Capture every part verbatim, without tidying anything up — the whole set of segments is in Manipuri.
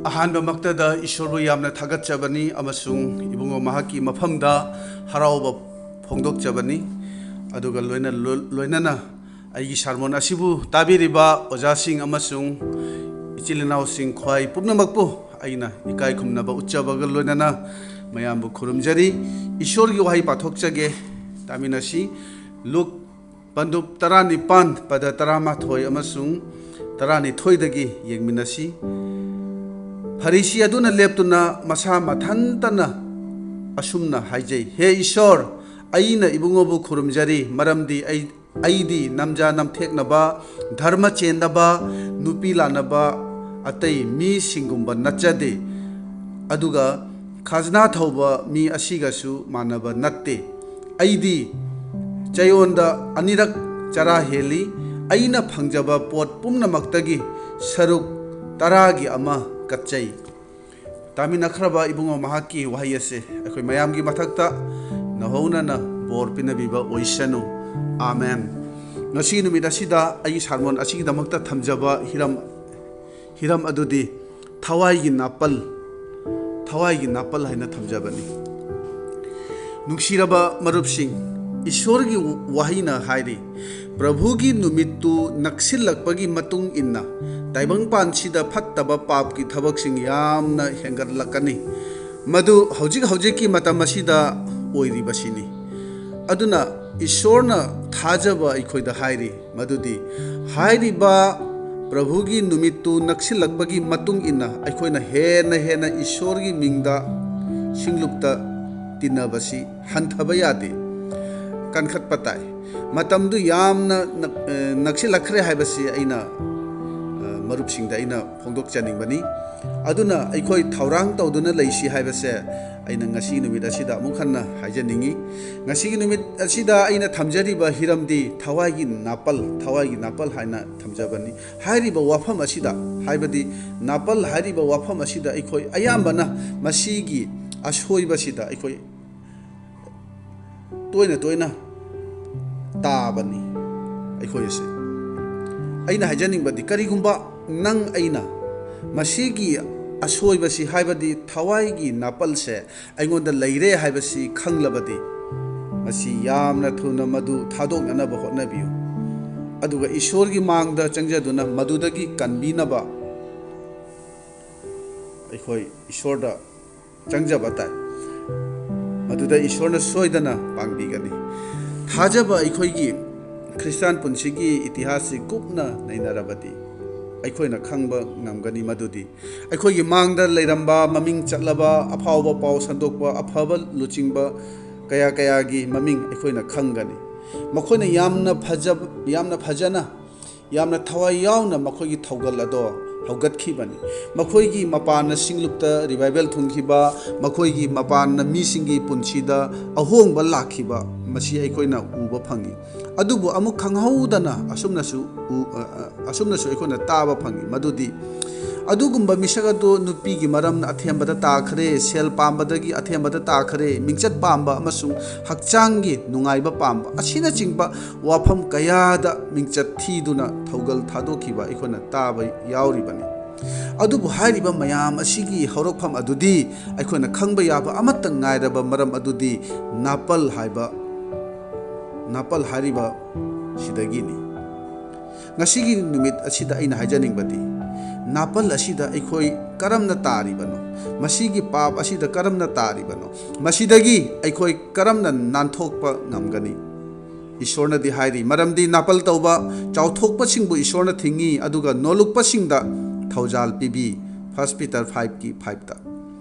ꯑꯍꯥꯟꯕꯃꯛꯇꯗ ꯏꯁꯣꯔꯕꯨ ꯌꯥꯝꯅ ꯊꯥꯒꯠꯆꯕꯅꯤ ꯑꯃꯁꯨꯡ ꯏꯕꯨꯡꯉꯣ ꯃꯍꯥꯛꯀꯤ ꯃꯐꯝꯗ ꯍꯔꯥꯎꯕ ꯐꯣꯡꯗꯣꯛꯆꯕꯅꯤ꯫ ꯑꯗꯨꯒ ꯂꯣꯏꯅ-, ꯂꯣꯏ-, ꯂꯣꯏꯅꯅ ꯑꯩꯒꯤ ꯁꯥꯔꯃꯣꯟ ꯑꯁꯤꯕꯨ ꯇꯥꯕꯤꯔꯤꯕ ꯑꯣꯖꯥꯁꯤꯡ ꯑꯃꯁꯨꯡ ꯏꯆꯤꯜ ꯏꯅꯥꯎꯁꯤꯡ ꯈ꯭ꯋꯥꯏ ꯄꯨꯝꯅꯃꯛꯄꯨ ꯑꯩꯅ ꯏꯀꯥꯏ ꯈꯨꯝꯅꯕ ꯎꯠꯆꯕꯒ ꯂꯣꯏꯅꯅ ꯃꯌꯥꯝꯕꯨ ꯈꯨꯔꯨꯝꯖꯔꯤ꯫ ꯏꯁꯣꯔꯒꯤ ꯋꯥꯍꯩ ꯄꯥꯊꯣꯛꯆꯒꯦ, ꯇꯥꯃꯤꯟꯅꯁꯤ꯫ ꯂꯨꯛ ꯄꯟꯗꯨꯞ ꯇꯔꯥꯅꯤꯄꯥꯟ, ꯄꯗ ꯇꯔꯥꯃꯥꯊꯣꯏ ꯑꯃꯁꯨꯡ ꯇꯔꯥꯅꯤꯊꯣꯏꯗꯒꯤ ꯌꯦꯡꯃꯤꯟꯅꯁꯤ꯫ ꯐꯔꯤꯁꯤ ꯑꯗꯨꯅ ꯂꯦꯞꯇꯨꯅ ꯃꯁꯥ ꯃꯊꯟꯇꯅ ꯑꯁꯨꯝꯅ ꯍꯥꯏꯖꯩ, "ꯍꯦ ꯏꯁꯣꯔ, ꯑꯩꯅ ꯏꯕꯨꯡꯉꯣꯕꯨ ꯈꯨꯔꯨꯝꯖꯔꯤ, ꯃꯔꯝꯗꯤ ꯑꯩ, ꯑꯩꯗꯤ ꯅꯝꯖꯥ ꯅꯝꯊꯦꯛꯅꯕ, ꯙꯔꯃ ꯆꯦꯟꯅꯕ, ꯅꯨꯄꯤ ꯂꯥꯟꯅꯕ ꯑꯇꯩ ꯃꯤꯁꯤꯡꯒꯨꯝꯕ ꯅꯠꯆꯗꯦ, ꯑꯗꯨꯒ ꯈꯥꯖꯅꯥ ꯊꯧꯕ ꯃꯤ ꯑꯁꯤꯒꯁꯨ ꯃꯥꯟꯅꯕ ꯅꯠꯇꯦ꯫ ꯑꯩꯗꯤ ꯆꯌꯣꯜꯗ ꯑꯅꯤꯔꯛ ꯆꯔꯥ ꯍꯦꯜꯂꯤ꯫ ꯑꯩꯅ ꯐꯪꯖꯕ ꯄꯣꯠ ꯄꯨꯝꯅꯃꯛꯇꯒꯤ ꯁꯔꯨꯛ ꯇꯔꯥꯒꯤ ꯑꯃ ꯀꯠꯆꯩ"꯫ ꯇꯥꯃꯤꯟꯅꯈ꯭ꯔꯕ ꯏꯕꯨꯡꯉꯣ ꯃꯍꯥꯛꯀꯤ ꯋꯥꯍꯩ ꯑꯁꯦ ꯑꯩꯈꯣꯏ ꯃꯌꯥꯝꯒꯤ ꯃꯊꯛꯇ ꯅꯧꯍꯧꯅꯅ ꯕꯣꯔ ꯄꯤꯅꯕꯤꯕ ꯑꯣꯏꯁꯅꯨ꯫ ꯑꯥꯃꯦꯟ꯫ ꯉꯁꯤ ꯅꯨꯃꯤꯠ ꯑꯁꯤꯗ ꯑꯩꯒꯤ ꯁꯥꯔꯃꯣꯟ ꯑꯁꯤꯒꯤꯗꯃꯛꯇ ꯊꯝꯖꯕ ꯍꯤꯔꯝ, ꯍꯤꯔꯝ ꯑꯗꯨꯗꯤ ꯊꯋꯥꯏꯒꯤ ꯅꯥꯄꯜ, ꯊꯋꯥꯏꯒꯤ ꯅꯥꯄꯜ ꯍꯥꯏꯅ ꯊꯝꯖꯕꯅꯤ꯫ ꯅꯨꯡꯁꯤꯔꯕ ꯃꯔꯨꯞꯁꯤꯡ, ꯏꯁꯣꯔꯒꯤ ꯋꯥꯍꯩꯅ ꯍꯥꯏꯔꯤ, "ꯄ꯭ꯔꯚꯨꯒꯤ ꯅꯨꯃꯤꯠꯇꯨ ꯅꯛꯁꯤꯜꯂꯛꯄꯒꯤ ꯃꯇꯨꯡ ꯏꯟꯅ ꯇꯥꯏꯕꯪꯄꯥꯟꯁꯤꯗ ꯐꯠꯇꯕ ꯄꯥꯞꯀꯤ ꯊꯕꯛꯁꯤꯡ ꯌꯥꯝꯅ ꯍꯦꯟꯒꯠꯂꯛꯀꯅꯤ꯫ ꯃꯗꯨ ꯍꯧꯖꯤꯛ ꯍꯧꯖꯤꯛꯀꯤ ꯃꯇꯝ ꯑꯁꯤꯗ ꯑꯣꯏꯔꯤꯕꯁꯤꯅꯤ"꯫ ꯑꯗꯨꯅ ꯏꯁꯣꯔꯅ ꯊꯥꯖꯕ ꯑꯩꯈꯣꯏꯗ ꯍꯥꯏꯔꯤ, ꯃꯗꯨꯗꯤ ꯍꯥꯏꯔꯤꯕ ꯄ꯭ꯔꯚꯨꯒꯤ ꯅꯨꯃꯤꯠꯇꯨ ꯅꯛꯁꯤꯜꯂꯛꯄꯒꯤ ꯃꯇꯨꯡ ꯏꯟꯅ ꯑꯩꯈꯣꯏꯅ ꯍꯦꯟꯅ ꯍꯦꯟꯅ ꯏꯁꯣꯔꯒꯤ ꯃꯤꯡꯗ ꯁꯤꯡꯂꯨꯞꯇ ꯇꯤꯟꯅꯕꯁꯤ ꯍꯟꯊꯕ ꯌꯥꯗꯦ, ꯀꯟꯈꯠꯄ ꯇꯥꯏ꯫ ꯃꯇꯝꯗꯨ ꯌꯥꯝꯅ ꯅꯛ-, ꯑ, ꯅꯛꯁꯤꯜꯂꯛꯈ꯭ꯔꯦ ꯍꯥꯏꯕꯁꯤ ꯑꯩꯅ, ꯑ, ꯃꯔꯨꯞꯁꯤꯡꯗ ꯑꯩꯅ ꯐꯣꯡꯗꯣꯛꯆꯅꯤꯡꯕꯅꯤ꯫ ꯑꯗꯨꯅ ꯑꯩꯈꯣꯏ ꯊꯧꯔꯥꯡ ꯇꯧꯗꯨꯅ ꯂꯩꯁꯤ ꯍꯥꯏꯕꯁꯦ ꯑꯩꯅ ꯉꯁꯤ ꯅꯨꯃꯤꯠ ꯑꯁꯤꯗ ꯑꯃꯨꯛ ꯍꯟꯅ ꯍꯥꯏꯖꯅꯤꯡꯏ꯫ ꯉꯁꯤꯒꯤ ꯅꯨꯃꯤꯠ ꯑꯁꯤꯗ ꯑꯩꯅ ꯊꯝꯖꯔꯤꯕ ꯍꯤꯔꯝꯗꯤ ꯊꯋꯥꯏꯒꯤ ꯅꯥꯄꯜ, ꯊꯋꯥꯏꯒꯤ ꯅꯥꯄꯜ ꯍꯥꯏꯅ ꯊꯝꯖꯕꯅꯤ꯫ ꯍꯥꯏꯔꯤꯕ ꯋꯥꯐꯝ ꯑꯁꯤꯗ, ꯍꯥꯏꯕꯗꯤ ꯅꯥꯄꯜ ꯍꯥꯏꯔꯤꯕ ꯋꯥꯐꯝ ꯑꯁꯤꯗ ꯑꯩꯈꯣꯏ ꯑꯌꯥꯝꯕꯅ ꯃꯁꯤꯒꯤ ꯑꯁꯣꯏꯕꯁꯤꯗ ꯑꯩꯈꯣꯏ ꯇꯣꯏꯅ ꯇꯣꯏꯅ ꯇꯥꯕꯅꯤ ꯑꯩꯈꯣꯏ ꯑꯁꯦ꯫ ꯑꯩꯅ ꯍꯥꯏꯖꯅꯤꯡꯕꯗꯤ, ꯀꯔꯤꯒꯨꯝꯕ ꯅꯪ ꯑꯩꯅ ꯃꯁꯤꯒꯤ ꯑꯁꯣꯏꯕꯁꯤ, ꯍꯥꯏꯕꯗꯤ ꯊꯋꯥꯏꯒꯤ ꯅꯥꯄꯜꯁꯦ ꯑꯩꯉꯣꯟꯗ ꯂꯩꯔꯦ ꯍꯥꯏꯕꯁꯤ ꯈꯪꯂꯕꯗꯤ, ꯃꯁꯤ ꯌꯥꯝꯅ ꯊꯨꯅ ꯃꯗꯨ ꯊꯥꯗꯣꯛꯅꯅꯕ ꯍꯣꯠꯅꯕꯤꯌꯨ꯫ ꯑꯗꯨꯒ ꯏꯁꯣꯔꯒꯤ ꯃꯥꯡꯗ ꯆꯪꯖꯗꯨꯅ ꯃꯗꯨꯗꯒꯤ ꯀꯟꯕꯤꯅꯕ ꯑꯩꯈꯣꯏ ꯏꯁꯣꯔꯗ ꯆꯪꯖꯕ ꯇꯥꯏ꯫ ꯃꯗꯨꯗ ꯏꯁꯣꯔꯅ ꯁꯣꯏꯗꯅ ꯄꯥꯡꯕꯤꯒꯅꯤ꯫ ꯊꯥꯖꯕ ꯑꯩꯈꯣꯏꯒꯤ ꯈ꯭ꯔꯤꯁꯇꯥꯟ ꯄꯨꯟꯁꯤꯒꯤ ꯏꯇꯤꯍꯥꯁꯁꯤ ꯀꯨꯞꯅ ꯅꯩꯅꯔꯕꯗꯤ, ꯑꯩꯈꯣꯏꯅ ꯈꯪꯕ ꯉꯝꯒꯅꯤ ꯃꯗꯨꯗꯤ ꯑꯩꯈꯣꯏꯒꯤ ꯃꯥꯡꯗ ꯂꯩꯔꯝꯕ ꯃꯃꯤꯡ ꯆꯠꯂꯕ ꯑꯐꯥꯎꯕ ꯄꯥꯎ ꯁꯟꯗꯣꯛꯄ ꯑꯐꯕ ꯂꯨꯆꯤꯡꯕ ꯀꯌꯥ ꯀꯌꯥꯒꯤ ꯃꯃꯤꯡ ꯑꯩꯈꯣꯏꯅ ꯈꯪꯒꯅꯤ꯫ ꯃꯈꯣꯏꯅ ꯌꯥꯝꯅ ꯐꯖꯕ, ꯌꯥꯝꯅ ꯐꯖꯅ, ꯌꯥꯝꯅ ꯊꯋꯥꯏ ꯌꯥꯎꯅ ꯃꯈꯣꯏꯒꯤ ꯊꯧꯒꯜ ꯑꯗꯣ ꯍꯧꯒꯠꯈꯤꯕꯅꯤ꯫ ꯃꯈꯣꯏꯒꯤ ꯃꯄꯥꯟꯅ ꯁꯤꯡꯂꯨꯞꯇ ꯔꯤꯚꯥꯏꯚꯦꯜ ꯊꯨꯡꯈꯤꯕ, ꯃꯈꯣꯏꯒꯤ ꯃꯄꯥꯟꯅ ꯃꯤꯁꯤꯡꯒꯤ ꯄꯨꯟꯁꯤꯗ ꯑꯍꯣꯡꯕ ꯂꯥꯛꯈꯤꯕ, ꯃꯁꯤ ꯑꯩꯈꯣꯏꯅ ꯎꯕ ꯐꯪꯉꯤ꯫ ꯑꯗꯨꯕꯨ ꯑꯃꯨꯛ ꯈꯪꯍꯧꯗꯅ ꯑꯁꯨꯝꯅꯁꯨ ꯎ-, ꯑ, ꯑ, ꯑꯁꯨꯝꯅꯁꯨ ꯑꯩꯈꯣꯏꯅ ꯇꯥꯕ ꯐꯪꯉꯤ꯫ ꯃꯗꯨꯗꯤ ꯑꯗꯨꯒꯨꯝꯕ ꯃꯤꯁꯛ ꯑꯗꯨ ꯅꯨꯄꯤꯒꯤ ꯃꯔꯝꯅ ꯑꯊꯦꯝꯕꯗ ꯇꯥꯈ꯭ꯔꯦ, ꯁꯦꯜ ꯄꯥꯝꯕꯗꯒꯤ ꯑꯊꯦꯝꯕꯗ ꯇꯥꯈ꯭ꯔꯦ, ꯃꯤꯡꯆꯠ ꯄꯥꯝꯕ ꯑꯃꯁꯨꯡ ꯍꯛꯆꯥꯡꯒꯤ ꯅꯨꯡꯉꯥꯏꯕ ꯄꯥꯝꯕ ꯑꯁꯤꯅꯆꯤꯡꯕ ꯋꯥꯐꯝ ꯀꯌꯥꯗ ꯃꯤꯡꯆꯠ ꯊꯤꯗꯨꯅ ꯊꯧꯒꯜ ꯊꯥꯗꯣꯛꯈꯤꯕ ꯑꯩꯈꯣꯏꯅ ꯇꯥꯕ ꯌꯥꯎꯔꯤꯕꯅꯤ꯫ ꯑꯗꯨꯕꯨ ꯍꯥꯏꯔꯤꯕ ꯃꯌꯥꯝ ꯑꯁꯤꯒꯤ ꯍꯧꯔꯛꯐꯝ ꯑꯗꯨꯗꯤ ꯑꯩꯈꯣꯏꯅ ꯈꯪꯕ ꯌꯥꯕ ꯑꯃꯠꯇ ꯉꯥꯏꯔꯕ ꯃꯔꯝ ꯑꯗꯨꯗꯤ ꯅꯥꯄꯜ ꯍꯥꯏꯕ, ꯅꯥꯄꯜ ꯍꯥꯏꯔꯤꯕ ꯁꯤꯗꯒꯤꯅꯤ꯫ ꯉꯁꯤꯒꯤ ꯅꯨꯃꯤꯠ ꯑꯁꯤꯗ ꯑꯩꯅ ꯍꯥꯏꯖꯅꯤꯡꯕꯗꯤ, ꯅꯥꯄꯜ ꯑꯁꯤꯗ ꯑꯩꯈꯣꯏ ꯀꯔꯝꯅ ꯇꯥꯔꯤꯕꯅꯣ? ꯃꯁꯤꯒꯤ ꯄꯥꯞ ꯑꯁꯤꯗ ꯀꯔꯝꯅ ꯇꯥꯔꯤꯕꯅꯣ? ꯃꯁꯤꯗꯒꯤ ꯑꯩꯈꯣꯏ ꯀꯔꯝꯅ ꯅꯥꯟꯊꯣꯛꯄ ꯉꯝꯒꯅꯤ? ꯏꯁꯣꯔꯅꯗꯤ ꯍꯥꯏꯔꯤ, "ꯃꯔꯝꯗꯤ ꯅꯥꯄꯜ ꯇꯧꯕ, ꯆꯥꯎꯊꯣꯛꯄꯁꯤꯡꯕꯨ ꯏꯁꯣꯔꯅ ꯊꯤꯡꯉꯤ, ꯑꯗꯨꯒ ꯅꯣꯜꯂꯨꯛꯄꯁꯤꯡꯗ ꯊꯧꯖꯥꯜ ꯄꯤꯕꯤ"꯫ ꯐꯥꯔꯁ ꯄꯤꯇꯔ ꯐꯥꯏꯚꯀꯤ ꯐꯥꯏꯚꯇ꯫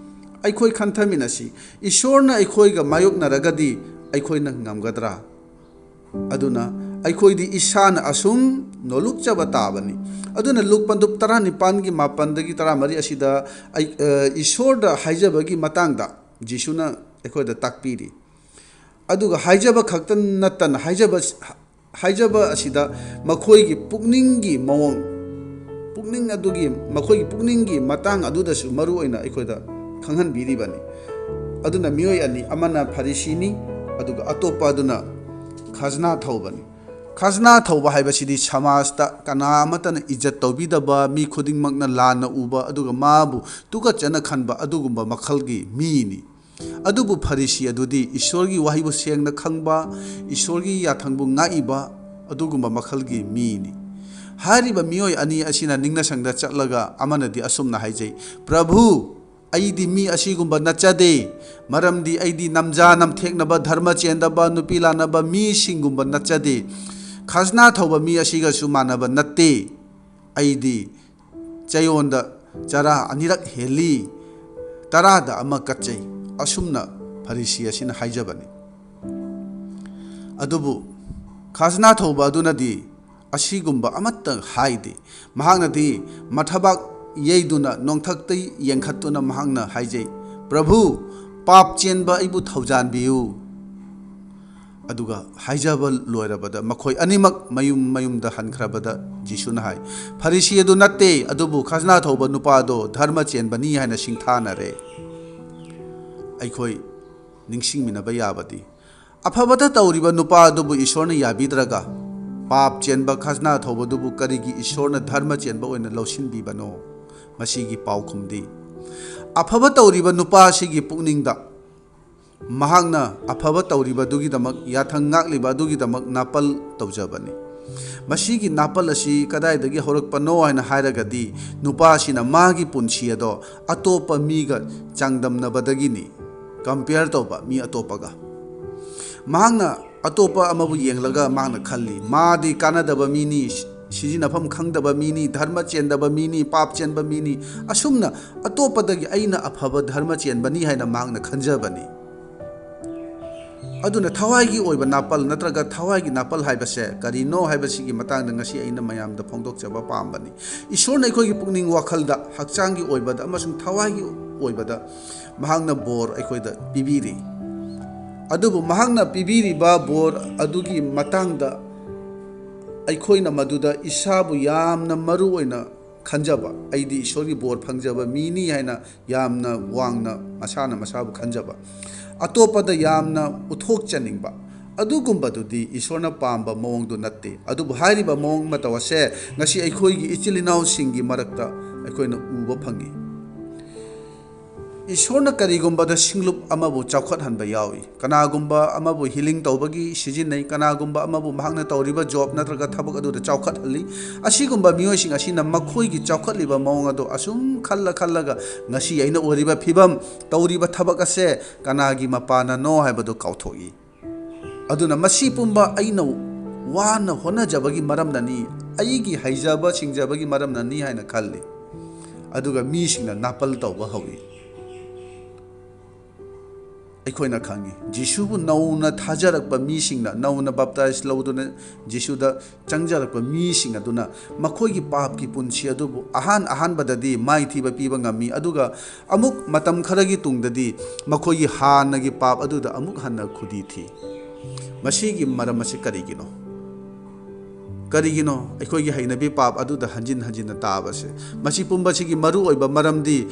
ꯑꯩꯈꯣꯏ ꯈꯟꯊꯃꯤꯟꯅꯁꯤ, ꯏꯁꯣꯔꯅ ꯑꯩꯈꯣꯏꯒ ꯃꯥꯌꯣꯛꯅꯔꯒꯗꯤ ꯑꯩꯈꯣꯏꯅ ꯉꯝꯒꯗ꯭ꯔꯥ? ꯑꯗꯨꯅ ꯑꯩꯈꯣꯏꯗꯤ ꯏꯁꯥꯅ ꯑꯁꯨꯝ ꯅꯣꯂꯨꯛꯆꯕ ꯇꯥꯕꯅꯤ꯫ ꯑꯗꯨꯅ ꯂꯨꯛ ꯄꯟꯗꯨꯞ ꯇꯔꯥꯅꯤꯄꯥꯟꯒꯤ ꯃꯥꯄꯟꯗꯒꯤ ꯇꯔꯥꯃꯔꯤ ꯑꯁꯤꯗ ꯑꯩ-, ꯑ, ꯏꯁꯣꯔꯗ ꯍꯥꯏꯖꯕꯒꯤ ꯃꯇꯥꯡꯗ ꯖꯤꯁꯨꯅ ꯑꯩꯈꯣꯏꯗ ꯇꯥꯛꯄꯤꯔꯤ꯫ ꯑꯗꯨꯒ ꯍꯥꯏꯖꯕ ꯈꯛꯇ ꯅꯠꯇꯅ ꯍꯥꯏꯖꯕ, ꯍꯥꯏꯖꯕ ꯑꯁꯤꯗ ꯃꯈꯣꯏꯒꯤ ꯄꯨꯛꯅꯤꯡꯒꯤ ꯃꯑꯣꯡ, ꯄꯨꯛꯅꯤꯡ ꯑꯗꯨꯒꯤ, ꯃꯈꯣꯏꯒꯤ ꯄꯨꯛꯅꯤꯡꯒꯤ ꯃꯇꯥꯡ ꯑꯗꯨꯗꯁꯨ ꯃꯔꯨ ꯑꯣꯏꯅ ꯑꯩꯈꯣꯏꯗ ꯈꯪꯍꯟꯕꯤꯔꯤꯕꯅꯤ꯫ ꯑꯗꯨꯅ ꯃꯤꯑꯣꯏ ꯑꯅꯤ, ꯑꯃꯅ ꯐꯔꯤꯁꯤꯅꯤ, ꯑꯗꯨꯒ ꯑꯇꯣꯞꯄ ꯑꯗꯨꯅ ꯈꯖꯅꯥ ꯊꯧꯕꯅꯤ꯫ ꯈꯖꯅꯥ ꯊꯧꯕ ꯍꯥꯏꯕꯁꯤꯗꯤ ꯁꯃꯥꯖꯇ ꯀꯅꯥ ꯑꯃꯠꯇꯅ ꯏꯖꯠ ꯇꯧꯕꯤꯗꯕ, ꯃꯤ ꯈꯨꯗꯤꯡꯃꯛꯅ ꯂꯥꯟꯅ ꯎꯕ, ꯑꯗꯨꯒ ꯃꯥꯕꯨ ꯇꯨꯀꯠꯆꯅ ꯈꯟꯕ ꯑꯗꯨꯒꯨꯝꯕ ꯃꯈꯜꯒꯤ ꯃꯤꯅꯤ꯫ ꯑꯗꯨꯕꯨ ꯐꯔꯤꯁꯤ ꯑꯗꯨꯗꯤ ꯏꯁꯣꯔꯒꯤ ꯋꯥꯍꯩꯕꯨ ꯁꯦꯡꯅ ꯈꯪꯕ, ꯏꯁꯣꯔꯒꯤ ꯌꯥꯊꯪꯕꯨ ꯉꯥꯛꯏꯕ ꯑꯗꯨꯒꯨꯝꯕ ꯃꯈꯜꯒꯤ ꯃꯤꯅꯤ꯫ ꯍꯥꯏꯔꯤꯕ ꯃꯤꯑꯣꯏ ꯑꯅꯤ ꯑꯁꯤꯅ ꯅꯤꯡꯅꯁꯪꯗ ꯆꯠꯂꯒ ꯑꯃꯅꯗꯤ ꯑꯁꯨꯝꯅ ꯍꯥꯏꯖꯩ, "ꯄ꯭ꯔꯚꯨ, ꯑꯩꯗꯤ ꯃꯤ ꯑꯁꯤꯒꯨꯝꯕ ꯅꯠꯆꯗꯦ, ꯃꯔꯝꯗꯤ ꯑꯩꯗꯤ ꯅꯝꯖꯥ ꯅꯝꯊꯦꯛꯅꯕ, ꯙꯔꯃ ꯆꯦꯟꯗꯕ, ꯅꯨꯄꯤ ꯂꯥꯟꯅꯕ ꯃꯤꯁꯤꯡꯒꯨꯝꯕ ꯅꯠꯆꯗꯦ꯫ ꯈꯖꯅꯥ ꯊꯧꯕ ꯃꯤ ꯑꯁꯤꯒꯁꯨ ꯃꯥꯟꯅꯕ ꯅꯠꯇꯦ꯫ ꯑꯩꯗꯤ ꯆꯌꯣꯜꯗ ꯆꯔꯥ ꯑꯅꯤꯔꯛ ꯍꯦꯜꯂꯤ, ꯇꯔꯥꯗ ꯑꯃ ꯀꯠꯆꯩ"꯫ ꯑꯁꯨꯝꯅ ꯐꯔꯤꯁꯤ ꯑꯁꯤꯅ ꯍꯥꯏꯖꯕꯅꯤ꯫ ꯑꯗꯨꯕꯨ ꯈꯖꯅꯥ ꯊꯧꯕ ꯑꯗꯨꯅꯗꯤ ꯑꯁꯤꯒꯨꯝꯕ ꯑꯃꯠꯇ ꯍꯥꯏꯗꯦ꯫ ꯃꯍꯥꯛꯅꯗꯤ ꯃꯊꯕꯥꯛ ꯌꯩꯗꯨꯅ ꯅꯣꯡꯊꯛꯇ ꯌꯦꯡꯈꯠꯇꯨꯅ ꯃꯍꯥꯛꯅ ꯍꯥꯏꯖꯩ, "ꯄ꯭ꯔꯚꯨ, ꯄꯥꯞ ꯆꯦꯟꯕ ꯑꯩꯕꯨ ꯊꯧꯖꯥꯟꯕꯤꯌꯨ"꯫ ꯑꯗꯨꯒ ꯍꯥꯏꯖꯕ ꯂꯣꯏꯔꯕꯗ ꯃꯈꯣꯏ ꯑꯅꯤꯃꯛ ꯃꯌꯨꯝ ꯃꯌꯨꯝꯗ ꯍꯟꯈ꯭ꯔꯕꯗ ꯖꯤꯁꯨꯅ ꯍꯥꯏ, "ꯐꯔꯤꯁꯤ ꯑꯗꯨ ꯅꯠꯇꯦ, ꯑꯗꯨꯕꯨ ꯈꯖꯅꯥ ꯊꯧꯕ ꯅꯨꯄꯥ ꯑꯗꯣ ꯙꯔꯃ ꯆꯦꯟꯕꯅꯤ" ꯍꯥꯏꯅ ꯁꯤꯡꯊꯥꯅꯔꯦ꯫ ꯑꯩꯈꯣꯏ ꯅꯤꯡꯁꯤꯡꯃꯤꯟꯅꯕ ꯌꯥꯕꯗꯤ, ꯑꯐꯕꯇ ꯇꯧꯔꯤꯕ ꯅꯨꯄꯥ ꯑꯗꯨꯕꯨ ꯏꯁꯣꯔꯅ ꯌꯥꯕꯤꯗ꯭ꯔꯒ, ꯄꯥꯞ ꯆꯦꯟꯕ ꯈꯖꯅꯥ ꯊꯧꯕꯗꯨꯕꯨ ꯀꯔꯤꯒꯤ ꯏꯁꯣꯔꯅ ꯙꯔꯃ ꯆꯦꯟꯕ ꯑꯣꯏꯅ ꯂꯧꯁꯤꯟꯕꯤꯕꯅꯣ? ꯃꯁꯤꯒꯤ ꯄꯥꯎꯈꯨꯝꯗꯤ, ꯑꯐꯕ ꯇꯧꯔꯤꯕ ꯅꯨꯄꯥ ꯑꯁꯤꯒꯤ ꯄꯨꯛꯅꯤꯡꯗ ꯃꯍꯥꯛꯅ ꯑꯐꯕ ꯇꯧꯔꯤꯕꯗꯨꯒꯤꯗꯃꯛ, ꯌꯥꯊꯪ ꯉꯥꯛꯂꯤꯕ ꯑꯗꯨꯒꯤꯗꯃꯛ ꯅꯥꯄꯜ ꯇꯧꯖꯕꯅꯤ꯫ ꯃꯁꯤꯒꯤ ꯅꯥꯄꯜ ꯑꯁꯤ ꯀꯗꯥꯏꯗꯒꯤ ꯍꯧꯔꯛꯄꯅꯣ ꯍꯥꯏꯅ ꯍꯥꯏꯔꯒꯗꯤ, ꯅꯨꯄꯥꯁꯤꯅ ꯃꯥꯒꯤ ꯄꯨꯟꯁꯤ ꯑꯗꯣ ꯑꯇꯣꯞꯄ ꯃꯤꯒ ꯆꯥꯡꯗꯝꯅꯕꯗꯒꯤꯅꯤ, compare ꯇꯧꯕ ꯃꯤ ꯑꯇꯣꯞꯄꯒ꯫ ꯃꯍꯥꯛꯅ ꯑꯇꯣꯞꯄ ꯑꯃꯕꯨ ꯌꯦꯡꯂꯒ ꯃꯍꯥꯛꯅ ꯈꯜꯂꯤ, "ꯃꯥꯗꯤ ꯀꯥꯟꯅꯗꯕ ꯃꯤꯅꯤ, ꯁꯤꯖꯤꯟꯅꯐꯝ ꯈꯪꯗꯕ ꯃꯤꯅꯤ, ꯙꯔꯃ ꯆꯦꯟꯗꯕ ꯃꯤꯅꯤ, ꯄꯥꯞ ꯆꯦꯟꯕ ꯃꯤꯅꯤ"꯫ ꯑꯁꯨꯝꯅ ꯑꯇꯣꯞꯄꯗꯒꯤ ꯑꯩꯅ ꯑꯐꯕ ꯙꯔꯃ ꯆꯦꯟꯕꯅꯤ ꯍꯥꯏꯅ ꯃꯍꯥꯛꯅ ꯈꯟꯖꯕꯅꯤ꯫ ꯑꯗꯨꯅ ꯊꯋꯥꯏꯒꯤ ꯑꯣꯏꯕ ꯅꯥꯄꯜ ꯅꯠꯇ꯭ꯔꯒ ꯊꯋꯥꯏꯒꯤ ꯅꯥꯄꯜ ꯍꯥꯏꯕꯁꯦ ꯀꯔꯤꯅꯣ ꯍꯥꯏꯕꯁꯤꯒꯤ ꯃꯇꯥꯡꯗ ꯉꯁꯤ ꯑꯩꯅ ꯃꯌꯥꯝꯗ ꯐꯣꯡꯗꯣꯛꯆꯕ ꯄꯥꯝꯕꯅꯤ꯫ ꯏꯁꯣꯔꯅ ꯑꯩꯈꯣꯏꯒꯤ ꯄꯨꯛꯅꯤꯡ ꯋꯥꯈꯜꯗ, ꯍꯛꯆꯥꯡꯒꯤ ꯑꯣꯏꯕꯗ ꯑꯃꯁꯨꯡ ꯊꯋꯥꯏꯒꯤ ꯑꯣꯏꯕꯗ ꯃꯍꯥꯛꯅ ꯕꯣꯔ ꯑꯩꯈꯣꯏꯗ ꯄꯤꯕꯤꯔꯤ꯫ ꯑꯗꯨꯕꯨ ꯃꯍꯥꯛꯅ ꯄꯤꯕꯤꯔꯤꯕ ꯕꯣꯔ ꯑꯗꯨꯒꯤ ꯃꯇꯥꯡꯗ ꯑꯩꯈꯣꯏꯅ ꯃꯗꯨꯗ ꯏꯁꯥꯕꯨ ꯌꯥꯝꯅ ꯃꯔꯨ ꯑꯣꯏꯅ ꯈꯟꯖꯕ, "ꯑꯩꯗꯤ ꯏꯁꯣꯔꯒꯤ ꯕꯣꯔ ꯐꯪꯖꯕ ꯃꯤꯅꯤ" ꯍꯥꯏꯅ ꯌꯥꯝꯅ ꯋꯥꯡꯅ ꯃꯁꯥꯅ ꯃꯁꯥꯕꯨ ꯈꯟꯖꯕ, ꯑꯇꯣꯞꯄꯗ ꯌꯥꯝꯅ ꯎꯠꯊꯣꯛꯆꯅꯤꯡꯕ, ꯑꯗꯨꯒꯨꯝꯕꯗꯨꯗꯤ ꯏꯁꯣꯔꯅ ꯄꯥꯝꯕ ꯃꯑꯣꯡꯗꯨ ꯅꯠꯇꯦ꯫ ꯑꯗꯨꯕꯨ ꯍꯥꯏꯔꯤꯕ ꯃꯑꯣꯡ ꯃꯇꯧ ꯑꯁꯦ ꯉꯁꯤ ꯑꯩꯈꯣꯏꯒꯤ ꯏꯆꯤꯜ ꯏꯅꯥꯎꯁꯤꯡꯒꯤ ꯃꯔꯛꯇ ꯑꯩꯈꯣꯏꯅ ꯎꯕ ꯐꯪꯏ꯫ ꯏꯁꯣꯔꯅ ꯀꯔꯤꯒꯨꯝꯕꯗ ꯁꯤꯡꯂꯨꯞ ꯑꯃꯕꯨ ꯆꯥꯎꯈꯠꯍꯟꯕ ꯌꯥꯎꯏ꯫ ꯀꯅꯥꯒꯨꯝꯕ ꯑꯃꯕꯨ ꯍꯤꯂꯤꯡ ꯇꯧꯕꯒꯤ ꯁꯤꯖꯤꯟꯅꯩ, ꯀꯅꯥꯒꯨꯝꯕ ꯑꯃꯕꯨ ꯃꯍꯥꯛꯅ ꯇꯧꯔꯤꯕ ꯖꯣꯕ ꯅꯠꯇ꯭ꯔꯒ ꯊꯕꯛ ꯑꯗꯨꯗ ꯆꯥꯎꯈꯠꯍꯜꯂꯤ꯫ ꯑꯁꯤꯒꯨꯝꯕ ꯃꯤꯑꯣꯏꯁꯤꯡ ꯑꯁꯤꯅ ꯃꯈꯣꯏꯒꯤ ꯆꯥꯎꯈꯠꯂꯤꯕ ꯃꯑꯣꯡ ꯑꯗꯨ ꯑꯁꯨꯝ ꯈꯜꯂ ꯈꯜꯂꯒ ꯉꯁꯤ ꯑꯩꯅ ꯑꯣꯏꯔꯤꯕ ꯐꯤꯕꯝ, ꯇꯧꯔꯤꯕ ꯊꯕꯛ ꯑꯁꯦ ꯀꯅꯥꯒꯤ ꯃꯄꯥꯟꯅꯅꯣ ꯍꯥꯏꯕꯗꯨ ꯀꯥꯎꯊꯣꯛꯏ꯫ ꯑꯗꯨꯅ ꯃꯁꯤ ꯄꯨꯝꯕ ꯑꯩꯅ ꯋꯥꯅ ꯍꯣꯠꯅꯖꯕꯒꯤ ꯃꯔꯝꯅꯅꯤ, ꯑꯩꯒꯤ ꯍꯩꯖꯕ ꯁꯤꯡꯖꯕꯒꯤ ꯃꯔꯝꯅꯅꯤ ꯍꯥꯏꯅ ꯈꯜꯂꯤ꯫ ꯑꯗꯨꯒ ꯃꯤꯁꯤꯡꯅ ꯅꯥꯄꯜ ꯇꯧꯕ ꯍꯧꯏ꯫ ꯑꯩꯈꯣꯏꯅ ꯈꯪꯉꯤ, ꯖꯤꯁꯨꯕꯨ ꯅꯧꯅ ꯊꯥꯖꯔꯛꯄ ꯃꯤꯁꯤꯡꯅ, ꯅꯧꯅ ꯕꯥꯞꯇꯥꯏꯖ ꯂꯧꯗꯨꯅ ꯖꯤꯁꯨꯗ ꯆꯪꯖꯔꯛꯄ ꯃꯤꯁꯤꯡ ꯑꯗꯨꯅ ꯃꯈꯣꯏꯒꯤ ꯄꯥꯞꯀꯤ ꯄꯨꯟꯁꯤ ꯑꯗꯨꯕꯨ ꯑꯍꯥꯟ ꯑꯍꯥꯟꯕꯗꯗꯤ ꯃꯥꯏꯊꯤꯕ ꯄꯤꯕ ꯉꯝꯃꯤ, ꯑꯗꯨꯒ ꯑꯃꯨꯛ ꯃꯇꯝ ꯈꯔꯒꯤ ꯇꯨꯡꯗꯗꯤ ꯃꯈꯣꯏꯒꯤ ꯍꯥꯟꯅꯒꯤ ꯄꯥꯞ ꯑꯗꯨꯗ ꯑꯃꯨꯛ ꯍꯟꯅ ꯈꯨꯗꯤ ꯊꯤ꯫ ꯃꯁꯤꯒꯤ ꯃꯔꯝ ꯑꯁꯤ ꯀꯔꯤꯒꯤꯅꯣ? ꯀꯔꯤꯒꯤꯅꯣ ꯑꯩꯈꯣꯏꯒꯤ ꯍꯩꯅꯕꯤ ꯄꯥꯞ ꯑꯗꯨꯗ ꯍꯟꯖꯤꯟ ꯍꯟꯖꯤꯟꯅ ꯇꯥꯕꯁꯦ? ꯃꯁꯤ ꯄꯨꯝꯕꯁꯤꯒꯤ ꯃꯔꯨ ꯑꯣꯏꯕ ꯃꯔꯝꯗꯤ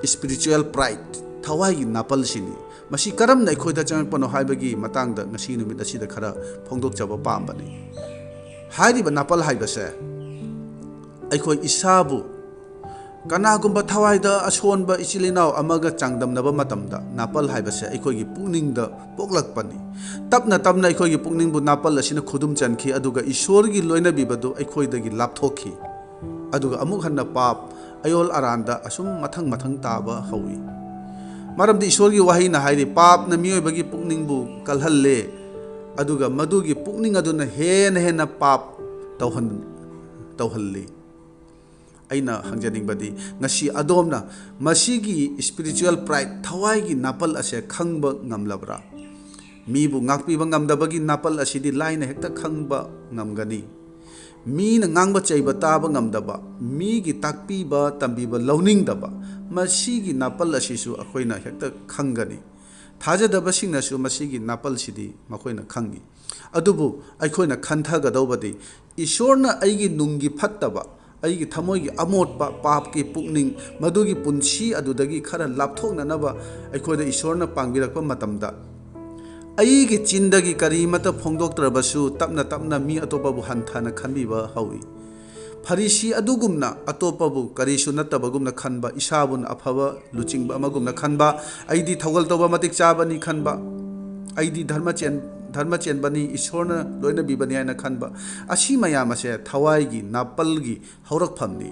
spiritual pride, ꯊꯋꯥꯏꯒꯤ ꯅꯥꯄꯜꯁꯤꯅꯤ꯫ ꯃꯁꯤ ꯀꯔꯝꯅ ꯑꯩꯈꯣꯏꯗ ꯆꯪꯂꯛꯄꯅꯣ ꯍꯥꯏꯕꯒꯤ ꯃꯇꯥꯡꯗ ꯉꯁꯤ ꯅꯨꯃꯤꯠ ꯑꯁꯤꯗ ꯈꯔ ꯐꯣꯡꯗꯣꯛꯆꯕ ꯄꯥꯝꯕꯅꯤ꯫ ꯍꯥꯏꯔꯤꯕ ꯅꯥꯄꯜ ꯍꯥꯏꯕꯁꯦ ꯑꯩꯈꯣꯏ ꯏꯁꯥꯕꯨ, ꯀꯅꯥꯒꯨꯝꯕ ꯊꯋꯥꯏꯗ ꯑꯁꯣꯟꯕ ꯏꯆꯤꯜ ꯏꯅꯥꯎ ꯑꯃꯒ ꯆꯥꯡꯗꯝꯅꯕ ꯃꯇꯝꯗ, ꯅꯥꯄꯜ ꯍꯥꯏꯕꯁꯦ ꯑꯩꯈꯣꯏꯒꯤ ꯄꯨꯛꯅꯤꯡꯗ ꯄꯣꯛꯂꯛꯄꯅꯤ꯫ ꯇꯞꯅ ꯇꯞꯅ ꯑꯩꯈꯣꯏꯒꯤ ꯄꯨꯛꯅꯤꯡꯕꯨ ꯅꯥꯄꯜ ꯑꯁꯤꯅ ꯈꯨꯗꯨꯝ ꯆꯟꯈꯤ, ꯑꯗꯨꯒ ꯏꯁꯣꯔꯒꯤ ꯂꯣꯏꯅꯕꯤꯕꯗꯨ ꯑꯩꯈꯣꯏꯗꯒꯤ ꯂꯥꯞꯊꯣꯛꯈꯤ꯫ ꯑꯗꯨꯒ ꯑꯃꯨꯛ ꯍꯟꯅ ꯄꯥꯞ, ꯑꯌꯣꯜ ꯑꯔꯥꯟꯗ ꯑꯁꯨꯝ ꯃꯊꯪ ꯃꯊꯪ ꯇꯥꯕ ꯍꯧꯏ꯫ ꯃꯔꯝꯗꯤ ꯏꯁꯣꯔꯒꯤ ꯋꯥꯍꯩꯅ ꯍꯥꯏꯔꯤ, "ꯄꯥꯞꯅ ꯃꯤꯑꯣꯏꯕꯒꯤ ꯄꯨꯛꯅꯤꯡꯕꯨ ꯀꯜꯍꯜꯂꯦ, ꯑꯗꯨꯒ ꯃꯗꯨꯒꯤ ꯄꯨꯛꯅꯤꯡ ꯑꯗꯨꯅ ꯍꯦꯟꯅ ꯍꯦꯟꯅ ꯄꯥꯞ ꯇꯧꯍꯟ-, ꯇꯧꯍꯜꯂꯤ"꯫ ꯑꯩꯅ ꯍꯪꯖꯅꯤꯡꯕꯗꯤ, ꯉꯁꯤ ꯑꯗꯣꯝꯅ ꯃꯁꯤꯒꯤ spiritual pride, ꯊꯋꯥꯏꯒꯤ ꯅꯥꯄꯜ ꯑꯁꯦ ꯈꯪꯕ ꯉꯝꯂꯕ꯭ꯔꯥ? ꯃꯤꯕꯨ ꯉꯥꯛꯄꯤꯕ ꯉꯝꯗꯕꯒꯤ ꯅꯥꯄꯜ ꯑꯁꯤꯗꯤ ꯂꯥꯏꯅ ꯍꯦꯛꯇ ꯈꯪꯕ ꯉꯝꯒꯅꯤ꯫ ꯃꯤꯅ ꯉꯥꯡꯕ ꯆꯩꯕ ꯇꯥꯕ ꯉꯝꯗꯕ, ꯃꯤꯒꯤ ꯇꯥꯛꯄꯤꯕ ꯇꯝꯕꯤꯕ ꯂꯧꯅꯤꯡꯗꯕ, ꯃꯁꯤꯒꯤ ꯅꯥꯄꯜ ꯑꯁꯤꯁꯨ ꯑꯩꯈꯣꯏꯅ ꯍꯦꯛꯇ ꯈꯪꯒꯅꯤ꯫ ꯊꯥꯖꯗꯕꯁꯤꯡꯅꯁꯨ ꯃꯁꯤꯒꯤ ꯅꯥꯄꯜꯁꯤꯗꯤ ꯃꯈꯣꯏꯅ ꯈꯪꯏ꯫ ꯑꯗꯨꯕꯨ ꯑꯩꯈꯣꯏꯅ ꯈꯟꯊꯒꯗꯧꯕꯗꯤ, ꯏꯁꯣꯔꯅ ꯑꯩꯒꯤ ꯅꯨꯡꯒꯤ ꯐꯠꯇꯕ, ꯑꯩꯒꯤ ꯊꯃꯣꯏꯒꯤ ꯑꯃꯣꯠꯄ, ꯄꯥꯞꯀꯤ ꯄꯨꯛꯅꯤꯡ, ꯃꯗꯨꯒꯤ ꯄꯨꯟꯁꯤ ꯑꯗꯨꯗꯒꯤ ꯈꯔ ꯂꯥꯞꯊꯣꯛꯅꯅꯕ ꯑꯩꯈꯣꯏꯗ ꯏꯁꯣꯔꯅ ꯄꯥꯡꯕꯤꯔꯛꯄ ꯃꯇꯝꯗ, ꯑꯩꯒꯤ ꯆꯤꯟꯗꯒꯤ ꯀꯔꯤꯃꯠꯇ ꯐꯣꯡꯗꯣꯛꯇ꯭ꯔꯕꯁꯨ, ꯇꯞꯅ ꯇꯞꯅ ꯃꯤ ꯑꯇꯣꯞꯄꯕꯨ ꯍꯟꯊꯅ ꯈꯟꯕꯤꯕ ꯍꯧꯏ꯫ ꯐꯔꯤꯁꯤ ꯑꯗꯨꯒꯨꯝꯅ ꯑꯇꯣꯞꯄꯕꯨ ꯀꯔꯤꯁꯨ ꯅꯠꯇꯕꯒꯨꯝꯅ ꯈꯟꯕ, ꯏꯁꯥꯕꯨꯅ ꯑꯐꯕ ꯂꯨꯆꯤꯡꯕ ꯑꯃꯒꯨꯝꯅ ꯈꯟꯕ, ꯑꯩꯗꯤ ꯊꯧꯒꯜ ꯇꯧꯕ ꯃꯇꯤꯛ ꯆꯥꯕꯅꯤ ꯈꯟꯕ, ꯑꯩꯗꯤ ꯙꯔꯃ ꯆꯦꯟ-, ꯙꯔꯃ ꯆꯦꯟꯕꯅꯤ, ꯏꯁꯣꯔꯅ ꯂꯣꯏꯅꯕꯤꯕꯅꯤ ꯍꯥꯏꯅ ꯈꯟꯕ, ꯑꯁꯤ ꯃꯌꯥꯝ ꯑꯁꯦ ꯊꯋꯥꯏꯒꯤ ꯅꯥꯄꯜꯒꯤ ꯍꯧꯔꯛꯐꯝꯅꯤ꯫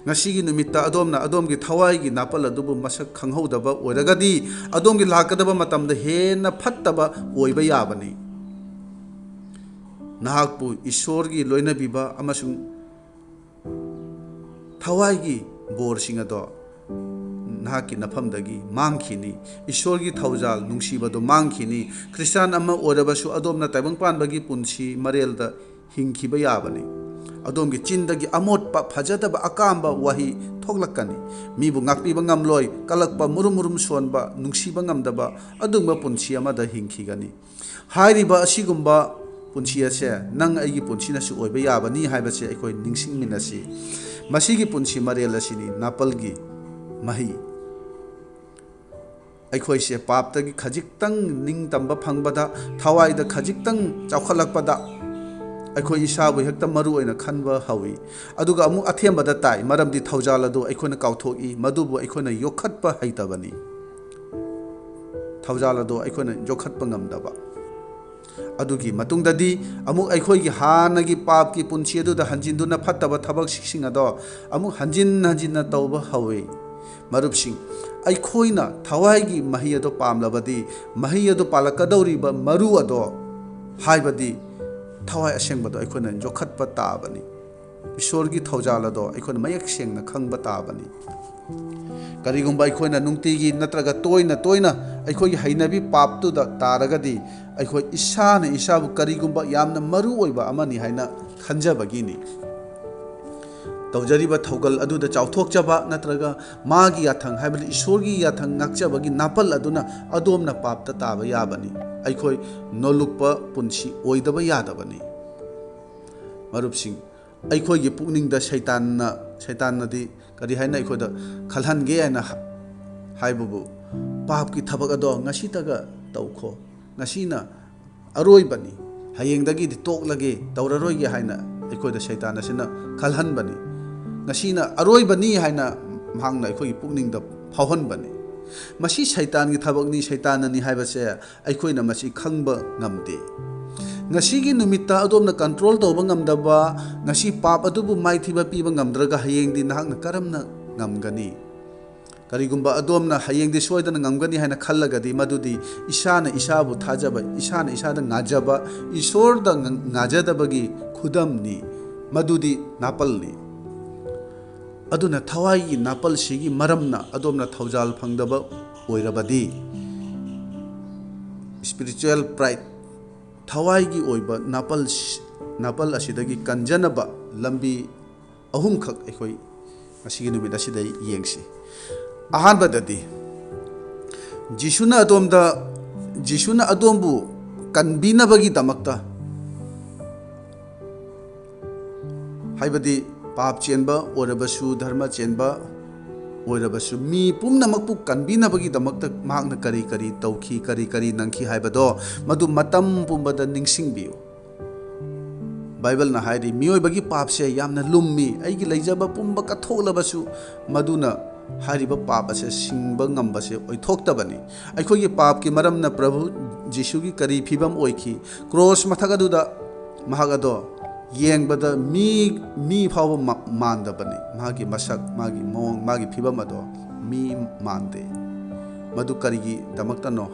ꯉꯁꯤꯒꯤ ꯅꯨꯃꯤꯠꯇ ꯑꯗꯣꯝꯅ ꯑꯗꯣꯝꯒꯤ ꯊꯋꯥꯏꯒꯤ ꯅꯥꯄꯜ ꯑꯗꯨꯕꯨ ꯃꯁꯛ ꯈꯪꯍꯧꯗꯕ ꯑꯣꯏꯔꯒꯗꯤ, ꯑꯗꯣꯝꯒꯤ ꯂꯥꯛꯀꯗꯕ ꯃꯇꯝꯗ ꯍꯦꯟꯅ ꯐꯠꯇꯕ ꯑꯣꯏꯕ ꯌꯥꯕꯅꯤ꯫ ꯅꯍꯥꯛꯄꯨ ꯏꯁꯣꯔꯒꯤ ꯂꯣꯏꯅꯕꯤꯕ ꯑꯃꯁꯨꯡ ꯊꯋꯥꯏꯒꯤ ꯕꯣꯔꯁꯤꯡ ꯑꯗꯣ ꯅꯍꯥꯛꯀꯤ ꯅꯐꯝꯗꯒꯤ ꯃꯥꯡꯈꯤꯅꯤ꯫ ꯏꯁꯣꯔꯒꯤ ꯊꯧꯖꯥꯜ ꯅꯨꯡꯁꯤꯕꯗꯨ ꯃꯥꯡꯈꯤꯅꯤ꯫ ꯈ꯭ꯔꯤꯁꯇꯥꯟ ꯑꯃ ꯑꯣꯏꯔꯕꯁꯨ, ꯑꯗꯣꯝꯅ ꯇꯥꯏꯕꯪ ꯄꯥꯟꯕꯒꯤ ꯄꯨꯟꯁꯤ ꯃꯔꯦꯜꯗ ꯍꯤꯡꯈꯤꯕ ꯌꯥꯕꯅꯤ꯫ ꯑꯗꯣꯝꯒꯤ ꯆꯤꯟꯗꯒꯤ ꯑꯃꯣꯠꯄ, ꯐꯖꯗꯕ, ꯑꯀꯥꯝꯕ ꯋꯥꯍꯩ ꯊꯣꯛꯂꯛꯀꯅꯤ꯫ ꯃꯤꯕꯨ ꯉꯥꯛꯄꯤꯕ ꯉꯝꯂꯣꯏ, ꯀꯜꯂꯛꯄ, ꯃꯨꯔꯨꯝ ꯃꯨꯔꯨꯝ ꯁꯣꯟꯕ, ꯅꯨꯡꯁꯤꯕ ꯉꯝꯗꯕ ꯑꯗꯨꯒꯨꯝꯕ ꯄꯨꯟꯁꯤ ꯑꯃꯗ ꯍꯤꯡꯈꯤꯒꯅꯤ꯫ ꯍꯥꯏꯔꯤꯕ ꯑꯁꯤꯒꯨꯝꯕ ꯄꯨꯟꯁꯤ ꯑꯁꯦ ꯅꯪ ꯑꯩꯒꯤ ꯄꯨꯟꯁꯤꯅꯁꯨ ꯑꯣꯏꯕ ꯌꯥꯕꯅꯤ ꯍꯥꯏꯕꯁꯦ ꯑꯩꯈꯣꯏ ꯅꯤꯡꯁꯤꯡꯃꯤꯟꯅꯁꯤ꯫ ꯃꯁꯤꯒꯤ ꯄꯨꯟꯁꯤ ꯃꯔꯦꯜ ꯑꯁꯤꯅꯤ ꯅꯥꯄꯜꯒꯤ ꯃꯍꯩ꯫ ꯑꯩꯈꯣꯏꯁꯦ ꯄꯥꯞꯇꯒꯤ ꯈꯖꯤꯛꯇꯪ ꯅꯤꯡꯇꯝꯕ ꯐꯪꯕꯗ, ꯊꯋꯥꯏꯗ ꯈꯖꯤꯛꯇꯪ ꯆꯥꯎꯈꯠꯂꯛꯄꯗ, ꯑꯩꯈꯣꯏ ꯏꯁꯥꯕꯨ ꯍꯦꯛꯇ ꯃꯔꯨ ꯑꯣꯏꯅ ꯈꯟꯕ ꯍꯧꯏ꯫ ꯑꯗꯨꯒ ꯑꯃꯨꯛ ꯑꯊꯦꯝꯕꯗ ꯇꯥꯏ, ꯃꯔꯝꯗꯤ ꯊꯧꯖꯥꯜ ꯑꯗꯨ ꯑꯩꯈꯣꯏꯅ ꯀꯥꯎꯊꯣꯛꯏ, ꯃꯗꯨꯕꯨ ꯑꯩꯈꯣꯏꯅ ꯌꯣꯛꯈꯠꯄ ꯍꯩꯇꯕꯅꯤ꯫ ꯊꯧꯖꯥꯜ ꯑꯗꯨ ꯑꯩꯈꯣꯏꯅ ꯌꯣꯛꯈꯠꯄ ꯉꯝꯗꯕ꯫ ꯑꯗꯨꯒꯤ ꯃꯇꯨꯡꯗꯗꯤ ꯑꯃꯨꯛ ꯑꯩꯈꯣꯏꯒꯤ ꯍꯥꯟꯅꯒꯤ ꯄꯥꯞꯀꯤ ꯄꯨꯟꯁꯤ ꯑꯗꯨꯗ ꯍꯟꯖꯤꯟꯗꯨꯅ ꯐꯠꯇꯕ ꯊꯕꯛꯁꯤꯡ ꯑꯗꯣ ꯑꯃꯨꯛ ꯍꯟꯖꯤꯟ ꯍꯟꯖꯤꯟꯅ ꯇꯧꯕ ꯍꯧꯏ꯫ ꯃꯔꯨꯞꯁꯤꯡ, ꯑꯩꯈꯣꯏꯅ ꯊꯋꯥꯏꯒꯤ ꯃꯍꯩ ꯑꯗꯣ ꯄꯥꯝꯂꯕꯗꯤ, ꯃꯍꯩ ꯑꯗꯣ ꯄꯥꯜꯂꯛꯀꯗꯧꯔꯤꯕ ꯃꯔꯨ ꯑꯗꯣ, ꯍꯥꯏꯕꯗꯤ ꯊꯋꯥꯏ ꯑꯁꯦꯡꯕꯗꯣ ꯑꯩꯈꯣꯏꯅ ꯌꯣꯛꯈꯠꯄ ꯇꯥꯕꯅꯤ꯫ ꯏꯁꯣꯔꯒꯤ ꯊꯧꯖꯥꯜ ꯑꯗꯣ ꯑꯩꯈꯣꯏꯅ ꯃꯌꯦꯛ ꯁꯦꯡꯅ ꯈꯪꯕ ꯇꯥꯕꯅꯤ꯫ ꯀꯔꯤꯒꯨꯝꯕ ꯑꯩꯈꯣꯏꯅ ꯅꯨꯡꯇꯤꯒꯤ ꯅꯠꯇ꯭ꯔꯒ ꯇꯣꯏꯅ ꯇꯣꯏꯅ ꯑꯩꯈꯣꯏꯒꯤ ꯍꯩꯅꯕꯤ ꯄꯥꯞꯇꯨꯗ ꯇꯥꯔꯒꯗꯤ, ꯑꯩꯈꯣꯏ ꯏꯁꯥꯅ ꯏꯁꯥꯕꯨ ꯀꯔꯤꯒꯨꯝꯕ ꯌꯥꯝꯅ ꯃꯔꯨ ꯑꯣꯏꯕ ꯑꯃꯅꯤ ꯍꯥꯏꯅ ꯈꯟꯖꯕꯒꯤꯅꯤ꯫ ꯇꯧꯖꯔꯤꯕ ꯊꯧꯒꯜ ꯑꯗꯨꯗ ꯆꯥꯎꯊꯣꯛꯆꯕ ꯅꯠꯇ꯭ꯔꯒ ꯃꯥꯒꯤ ꯌꯥꯊꯪ, ꯍꯥꯏꯕꯗꯤ ꯏꯁꯣꯔꯒꯤ ꯌꯥꯊꯪ ꯉꯥꯛꯆꯕꯒꯤ ꯅꯥꯄꯜ ꯑꯗꯨꯅ ꯑꯗꯣꯝꯅ ꯄꯥꯞꯇ ꯇꯥꯕ ꯌꯥꯕꯅꯤ꯫ ꯑꯩꯈꯣꯏ ꯅꯣꯂꯨꯛꯄ ꯄꯨꯟꯁꯤ ꯑꯣꯏꯗꯕ ꯌꯥꯗꯕꯅꯤ꯫ ꯃꯔꯨꯞꯁꯤꯡ, ꯑꯩꯈꯣꯏꯒꯤ ꯄꯨꯛꯅꯤꯡꯗ ꯁꯩꯇꯥꯟꯅ, ꯁꯩꯇꯥꯟꯅꯗꯤ ꯀꯔꯤ ꯍꯥꯏꯅ ꯑꯩꯈꯣꯏꯗ ꯈꯜꯍꯟꯒꯦ ꯍꯥꯏꯅ ꯍꯥꯏꯕꯕꯨ, ꯄꯥꯞꯀꯤ ꯊꯕꯛ ꯑꯗꯣ ꯉꯁꯤꯇꯒ ꯇꯧꯈꯣ꯫ ꯉꯁꯤꯅ ꯑꯔꯣꯏꯕꯅꯤ, ꯍꯌꯦꯡꯗꯒꯤꯗꯤ ꯇꯣꯛꯂꯒꯦ, ꯇꯧꯔꯔꯣꯏꯒꯦ ꯍꯥꯏꯅ ꯑꯩꯈꯣꯏꯗ ꯁꯩꯇꯥꯟ ꯑꯁꯤꯅ ꯈꯜꯍꯟꯕꯅꯤ꯫ ꯉꯁꯤꯅ ꯑꯔꯣꯏꯕꯅꯤ ꯍꯥꯏꯅ ꯃꯍꯥꯛꯅ ꯑꯩꯈꯣꯏꯒꯤ ꯄꯨꯛꯅꯤꯡꯗ ꯐꯥꯎꯍꯟꯕꯅꯤ꯫ ꯃꯁꯤ ꯁꯩꯇꯥꯟꯒꯤ ꯊꯕꯛꯅꯤ, ꯁꯩꯇꯥꯟꯅꯅꯤ ꯍꯥꯏꯕꯁꯦ ꯑꯩꯈꯣꯏꯅ ꯃꯁꯤ ꯈꯪꯕ ꯉꯝꯗꯦ꯫ ꯉꯁꯤꯒꯤ ꯅꯨꯃꯤꯠꯇ ꯑꯗꯣꯝꯅ ꯀꯟꯇ꯭ꯔꯣꯜ ꯇꯧꯕ ꯉꯝꯗꯕ, ꯉꯁꯤ ꯄꯥꯞ ꯑꯗꯨꯕꯨ ꯃꯥꯏꯊꯤꯕ ꯄꯤꯕ ꯉꯝꯗ꯭ꯔꯒ ꯍꯌꯦꯡꯗꯤ ꯅꯍꯥꯛꯅ ꯀꯔꯝꯅ ꯉꯝꯒꯅꯤ? ꯀꯔꯤꯒꯨꯝꯕ ꯑꯗꯣꯝꯅ ꯍꯌꯦꯡꯗꯤ ꯁꯣꯏꯗꯅ ꯉꯝꯒꯅꯤ ꯍꯥꯏꯅ ꯈꯜꯂꯒꯗꯤ, ꯃꯗꯨꯗꯤ ꯏꯁꯥꯅ ꯏꯁꯥꯕꯨ ꯊꯥꯖꯕ, ꯏꯁꯥꯅ ꯏꯁꯥꯗ ꯉꯥꯖꯕ, ꯏꯁꯣꯔꯗ ꯉ-, ꯉꯥꯖꯗꯕꯒꯤ ꯈꯨꯗꯝꯅꯤ꯫ ꯃꯗꯨꯗꯤ ꯅꯥꯄꯜꯅꯤ꯫ ꯑꯗꯨꯅ ꯊꯋꯥꯏꯒꯤ ꯅꯥꯄꯜꯁꯤꯒꯤ ꯃꯔꯝꯅ ꯑꯗꯣꯝꯅ ꯊꯧꯖꯥꯜ ꯐꯪꯗꯕ ꯑꯣꯏꯔꯕꯗꯤ, spiritual pride, ꯊꯋꯥꯏꯒꯤ ꯑꯣꯏꯕ ꯅꯥꯄꯜ, ꯅꯥꯄꯜ ꯑꯁꯤꯗꯒꯤ ꯀꯟꯖꯅꯕ ꯂꯝꯕꯤ ꯑꯍꯨꯝꯈꯛ ꯑꯩꯈꯣꯏ ꯉꯁꯤꯒꯤ ꯅꯨꯃꯤꯠ ꯑꯁꯤꯗ ꯌꯦꯡꯁꯤ꯫ ꯑꯍꯥꯟꯕꯗꯗꯤ, ꯖꯤꯁꯨꯅ ꯑꯗꯣꯝꯗ, ꯖꯤꯁꯨꯅ ꯑꯗꯣꯝꯕꯨ ꯀꯟꯕꯤꯅꯕꯒꯤꯗꯃꯛꯇ, ꯍꯥꯏꯕꯗꯤ ꯄꯥꯞ ꯆꯦꯟꯕ ꯑꯣꯏꯔꯕꯁꯨ, ꯙꯔꯃ ꯆꯦꯟꯕ ꯑꯣꯏꯔꯕꯁꯨ, ꯃꯤ ꯄꯨꯝꯅꯃꯛꯄꯨ ꯀꯟꯕꯤꯅꯕꯒꯤꯗꯃꯛꯇ ꯃꯍꯥꯛꯅ ꯀꯔꯤ ꯀꯔꯤ ꯇꯧꯈꯤ, ꯀꯔꯤ ꯀꯔꯤ ꯅꯪꯈꯤ ꯍꯥꯏꯕꯗꯣ, ꯃꯗꯨ ꯃꯇꯝ ꯄꯨꯝꯕꯗ ꯅꯤꯡꯁꯤꯡꯕꯤꯌꯨ꯫ ꯕꯥꯏꯕꯜꯅ ꯍꯥꯏꯔꯤ, ꯃꯤꯑꯣꯏꯕꯒꯤ ꯄꯥꯞꯁꯦ ꯌꯥꯝꯅ ꯂꯨꯝꯃꯤ, ꯑꯩꯒꯤ ꯂꯩꯖꯕ ꯄꯨꯝꯕ ꯀꯠꯊꯣꯛꯂꯕꯁꯨ ꯃꯗꯨꯅ ꯍꯥꯏꯔꯤꯕ ꯄꯥꯞ ꯑꯁꯦ ꯁꯤꯡꯕ ꯉꯝꯕꯁꯦ ꯑꯣꯏꯊꯣꯛꯇꯕꯅꯤ꯫ ꯑꯩꯈꯣꯏꯒꯤ ꯄꯥꯞꯀꯤ ꯃꯔꯝꯅ ꯄ꯭ꯔꯚꯨ ꯖꯤꯁꯨꯒꯤ ꯀꯔꯤ ꯐꯤꯕꯝ ꯑꯣꯏꯈꯤ? ꯀ꯭ꯔꯣꯁ ꯃꯊꯛ ꯑꯗꯨꯗ ꯃꯍꯥꯛ ꯑꯗꯣ ꯌꯦꯡꯕꯗ ꯃꯤ, ꯃꯤ ꯐꯥꯎꯕ ꯃꯥ-, ꯃꯥꯟꯗꯕꯅꯤ꯫ ꯃꯥꯒꯤ ꯃꯁꯛ, ꯃꯥꯒꯤ ꯃꯑꯣꯡ, ꯃꯥꯒꯤ ꯐꯤꯕꯝ ꯑꯗꯣ ꯃꯤ ꯃꯥꯟꯗꯦ꯫ ꯃꯗꯨ ꯀꯔꯤꯒꯤꯗꯃꯛꯇꯅꯣ?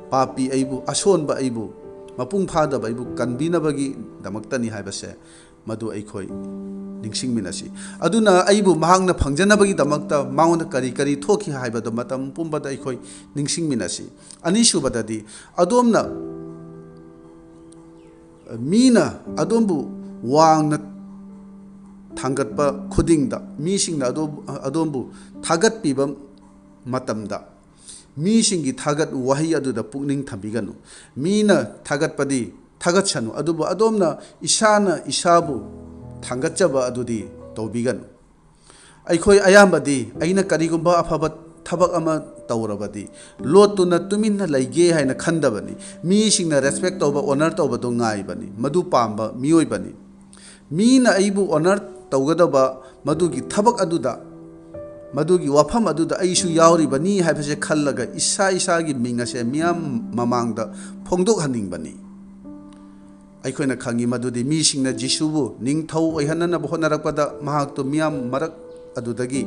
ꯄꯥꯄꯤ ꯑꯩꯕꯨ, ꯑꯁꯣꯟꯕ ꯑꯩꯕꯨ, ꯃꯄꯨꯡ ꯐꯥꯗꯕ ꯑꯩꯕꯨ ꯀꯟꯕꯤꯅꯕꯒꯤꯗꯃꯛꯇꯅꯤ ꯍꯥꯏꯕꯁꯦ ꯃꯗꯨ ꯑꯩꯈꯣꯏ ꯅꯤꯡꯁꯤꯡꯃꯤꯟꯅꯁꯤ꯫ ꯑꯗꯨꯅ ꯑꯩꯕꯨ ꯃꯍꯥꯛꯅ ꯐꯪꯖꯅꯕꯒꯤꯗꯃꯛꯇ ꯃꯉꯣꯟꯗ ꯀꯔꯤ ꯀꯔꯤ ꯊꯣꯛꯈꯤ ꯍꯥꯏꯕꯗꯨ ꯃꯇꯝ ꯄꯨꯝꯕꯗ ꯑꯩꯈꯣꯏ ꯅꯤꯡꯁꯤꯡꯃꯤꯟꯅꯁꯤ꯫ ꯑꯅꯤꯁꯨꯕꯗꯗꯤ, ꯑꯗꯣꯝꯅ, ꯃꯤꯅ ꯑꯗꯣꯝꯕꯨ ꯋꯥꯡꯅ ꯊꯥꯡꯒꯠꯄ ꯈꯨꯗꯤꯡꯗ, ꯃꯤꯁꯤꯡꯅ ꯑꯗꯣꯝ-, ꯑꯗꯣꯝꯕꯨ ꯊꯥꯒꯠꯄꯤꯕ ꯃꯇꯝꯗ, ꯃꯤꯁꯤꯡꯒꯤ ꯊꯥꯒꯠ ꯋꯥꯍꯩ ꯑꯗꯨꯗ ꯄꯨꯛꯅꯤꯡ ꯊꯝꯕꯤꯒꯅꯨ꯫ ꯃꯤꯅ ꯊꯥꯒꯠꯄꯗꯤ ꯊꯥꯒꯠꯁꯅꯨ, ꯑꯗꯨꯕꯨ ꯑꯗꯣꯝꯅ ꯏꯁꯥꯅ ꯏꯁꯥꯕꯨ ꯊꯥꯡꯒꯠꯆꯕ ꯑꯗꯨꯗꯤ ꯇꯧꯕꯤꯒꯅꯨ꯫ ꯑꯩꯈꯣꯏ ꯑꯌꯥꯝꯕꯗꯤ ꯑꯩꯅ ꯀꯔꯤꯒꯨꯝꯕ ꯑꯐꯕ ꯊꯕꯛ ꯑꯃ ꯇꯧꯔꯕꯗꯤ ꯂꯣꯠꯇꯨꯅ ꯇꯨꯃꯤꯟꯅ ꯂꯩꯒꯦ ꯍꯥꯏꯅ ꯈꯟꯗꯕꯅꯤ꯫ ꯃꯤꯁꯤꯡꯅ ꯔꯦꯁꯄꯦꯛ ꯇꯧꯕ, ꯑꯣꯅꯔ ꯇꯧꯕꯗꯣ ꯉꯥꯏꯕꯅꯤ꯫ ꯃꯗꯨ ꯄꯥꯝꯕ ꯃꯤꯑꯣꯏꯕꯅꯤ꯫ ꯃꯤꯅ ꯑꯩꯕꯨ ꯑꯣꯅꯔ ꯇꯧꯒꯗꯕ ꯃꯗꯨꯒꯤ ꯊꯕꯛ ꯑꯗꯨꯗ, ꯃꯗꯨꯒꯤ ꯋꯥꯐꯝ ꯑꯗꯨꯗ ꯑꯩꯁꯨ ꯌꯥꯎꯔꯤꯕꯅꯤ ꯍꯥꯏꯕꯁꯦ ꯈꯜꯂꯒ ꯏꯁꯥ ꯏꯁꯥꯒꯤ ꯃꯤꯡ ꯑꯁꯦ ꯃꯤꯌꯥꯝ ꯃꯃꯥꯡꯗ ꯐꯣꯡꯗꯣꯛꯍꯟꯅꯤꯡꯕꯅꯤ꯫ ꯑꯩꯈꯣꯏꯅ ꯈꯪꯉꯤ ꯃꯗꯨꯗꯤ ꯃꯤꯁꯤꯡꯅ ꯖꯤꯁꯨꯕꯨ ꯅꯤꯡꯊꯧ ꯑꯣꯏꯍꯟꯅꯅꯕ ꯍꯣꯠꯅꯔꯛꯄꯗ ꯃꯍꯥꯛꯇꯨ ꯃꯤꯌꯥꯝ ꯃꯔꯛ ꯑꯗꯨꯗꯒꯤ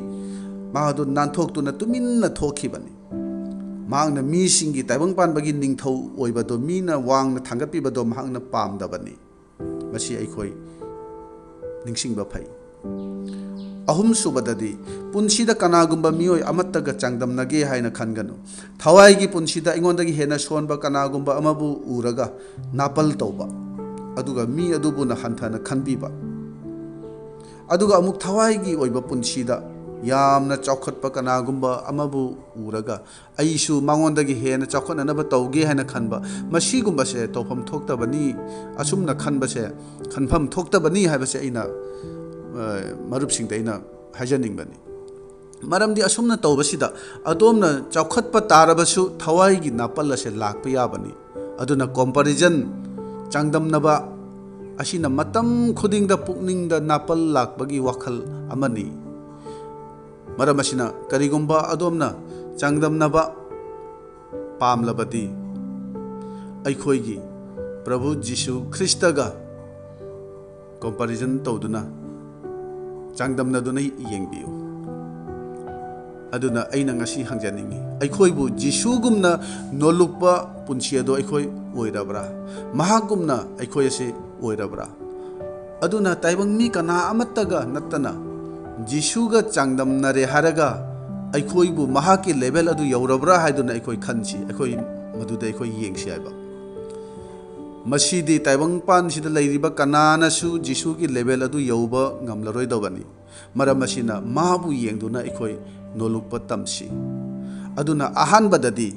ꯃꯍꯥꯛ ꯑꯗꯨ ꯅꯥꯟꯊꯣꯛꯇꯨꯅ ꯇꯨꯃꯤꯟꯅ ꯊꯣꯛꯈꯤꯕꯅꯤ꯫ ꯃꯍꯥꯛꯅ ꯃꯤꯁꯤꯡꯒꯤ ꯇꯥꯏꯕꯪ ꯄꯥꯟꯕꯒꯤ ꯅꯤꯡꯊꯧ ꯑꯣꯏꯕꯗꯨ, ꯃꯤꯅ ꯋꯥꯡꯅ ꯊꯥꯡꯒꯠꯄꯤꯕꯗꯣ ꯃꯍꯥꯛꯅ ꯄꯥꯝꯗꯕꯅꯤ꯫ ꯃꯁꯤ ꯑꯩꯈꯣꯏ ꯅꯤꯡꯁꯤꯡꯕ ꯐꯩ꯫ ꯑꯍꯨꯝꯁꯨꯕꯗꯗꯤ, ꯄꯨꯟꯁꯤꯗ ꯀꯅꯥꯒꯨꯝꯕ ꯃꯤꯑꯣꯏ ꯑꯃꯠꯇꯒ ꯆꯥꯡꯗꯝꯅꯒꯦ ꯍꯥꯏꯅ ꯈꯟꯒꯅꯨ꯫ ꯊꯋꯥꯏꯒꯤ ꯄꯨꯟꯁꯤꯗ ꯑꯩꯉꯣꯟꯗꯒꯤ ꯍꯦꯟꯅ ꯁꯣꯟꯕ ꯀꯅꯥꯒꯨꯝꯕ ꯑꯃꯕꯨ ꯎꯔꯒ ꯅꯥꯄꯜ ꯇꯧꯕ, ꯑꯗꯨꯒ ꯃꯤ ꯑꯗꯨꯕꯨꯅ ꯍꯟꯊꯅ ꯈꯟꯕꯤꯕ, ꯑꯗꯨꯒ ꯑꯃꯨꯛ ꯊꯋꯥꯏꯒꯤ ꯑꯣꯏꯕ ꯄꯨꯟꯁꯤꯗ ꯌꯥꯝꯅ ꯆꯥꯎꯈꯠꯄ ꯀꯅꯥꯒꯨꯝꯕ ꯑꯃꯕꯨ ꯎꯔꯒ ꯑꯩꯁꯨ ꯃꯉꯣꯟꯗꯒꯤ ꯍꯦꯟꯅ ꯆꯥꯎꯈꯠꯅꯅꯕ ꯇꯧꯒꯦ ꯍꯥꯏꯅ ꯈꯟꯕ, ꯃꯁꯤꯒꯨꯝꯕꯁꯦ ꯇꯧꯐꯝ ꯊꯣꯛꯇꯕꯅꯤ꯫ ꯑꯁꯨꯝꯅ ꯈꯟꯕꯁꯦ ꯈꯟꯐꯝ ꯊꯣꯛꯇꯕꯅꯤ ꯍꯥꯏꯕꯁꯦ ꯑꯩꯅ, ꯑ, ꯃꯔꯨꯞꯁꯤꯡꯗ ꯑꯩꯅ ꯍꯥꯏꯖꯅꯤꯡꯕꯅꯤ꯫ ꯃꯔꯝꯗꯤ ꯑꯁꯨꯝꯅ ꯇꯧꯕꯁꯤꯗ ꯑꯗꯣꯝꯅ ꯆꯥꯎꯈꯠꯄ ꯇꯥꯔꯕꯁꯨ ꯊꯋꯥꯏꯒꯤ ꯅꯥꯄꯜ ꯑꯁꯦ ꯂꯥꯛꯄ ꯌꯥꯕꯅꯤ꯫ ꯑꯗꯨꯅ ꯀꯣꯝꯄꯦꯔꯤꯖꯟ, ꯆꯥꯡꯗꯝꯅꯕ ꯑꯁꯤꯅ ꯃꯇꯝ ꯈꯨꯗꯤꯡꯗ ꯄꯨꯛꯅꯤꯡꯗ ꯅꯥꯄꯜ ꯂꯥꯛꯄꯒꯤ ꯋꯥꯈꯜ ꯑꯃꯅꯤ꯫ ꯃꯔꯝ ꯑꯁꯤꯅ, ꯀꯔꯤꯒꯨꯝꯕ ꯑꯗꯣꯝꯅ ꯆꯥꯡꯗꯝꯅꯕ ꯄꯥꯝꯂꯕꯗꯤ, ꯑꯩꯈꯣꯏꯒꯤ ꯄ꯭ꯔꯚꯨ ꯖꯤꯁꯨ ꯈ꯭ꯔꯤꯁꯇꯒ ꯀꯣꯝꯄꯦꯔꯤꯖꯟ ꯇꯧꯗꯨꯅ, ꯆꯥꯡꯗꯝꯅꯗꯨꯅ ꯌꯦꯡꯕꯤꯌꯨ꯫ ꯑꯗꯨꯅ ꯑꯩꯅ ꯉꯁꯤ ꯍꯪꯖꯅꯤꯡꯉꯤ, ꯑꯩꯈꯣꯏꯕꯨ ꯖꯤꯁꯨꯒꯨꯝꯅ ꯅꯣꯜꯂꯨꯛꯄ ꯄꯨꯟꯁꯤ ꯑꯗꯣ ꯑꯩꯈꯣꯏ ꯑꯣꯏꯔꯕ꯭ꯔꯥ? ꯃꯍꯥꯛꯀꯨꯝꯅ ꯑꯩꯈꯣꯏ ꯑꯁꯤ ꯑꯣꯏꯔꯕ꯭ꯔꯥ? ꯑꯗꯨꯅ ꯇꯥꯏꯕꯪ ꯃꯤ ꯀꯅꯥ ꯑꯃꯠꯇꯒ ꯅꯠꯇꯅ ꯖꯤꯁꯨꯒ ꯆꯥꯡꯗꯝꯅꯔꯦ ꯍꯥꯏꯔꯒ ꯑꯩꯈꯣꯏꯕꯨ ꯃꯍꯥꯛꯀꯤ ꯂꯦꯚꯦꯜ ꯑꯗꯨ ꯌꯧꯔꯕ꯭ꯔꯥ ꯍꯥꯏꯗꯨꯅ ꯑꯩꯈꯣꯏ ꯈꯟꯁꯤ, ꯑꯩꯈꯣꯏ ꯃꯗꯨꯗ ꯑꯩꯈꯣꯏ ꯌꯦꯡꯁꯤ ꯍꯥꯏꯕ꯫ ꯃꯁꯤꯗꯤ ꯇꯥꯏꯕꯪꯄꯥꯟꯁꯤꯗ ꯂꯩꯔꯤꯕ ꯀꯅꯥꯅꯁꯨ ꯖꯤꯁꯨꯒꯤ ꯂꯦꯚꯦꯜ ꯑꯗꯨ ꯌꯧꯕ ꯉꯝꯂꯔꯣꯏꯗꯕꯅꯤ꯫ ꯃꯔꯝ ꯑꯁꯤꯅ ꯃꯥꯕꯨ ꯌꯦꯡꯗꯨꯅ ꯑꯩꯈꯣꯏ ꯅꯣꯂꯨꯛꯄ ꯇꯝꯁꯤ꯫ ꯑꯗꯨꯅ ꯑꯍꯥꯟꯕꯗꯗꯤ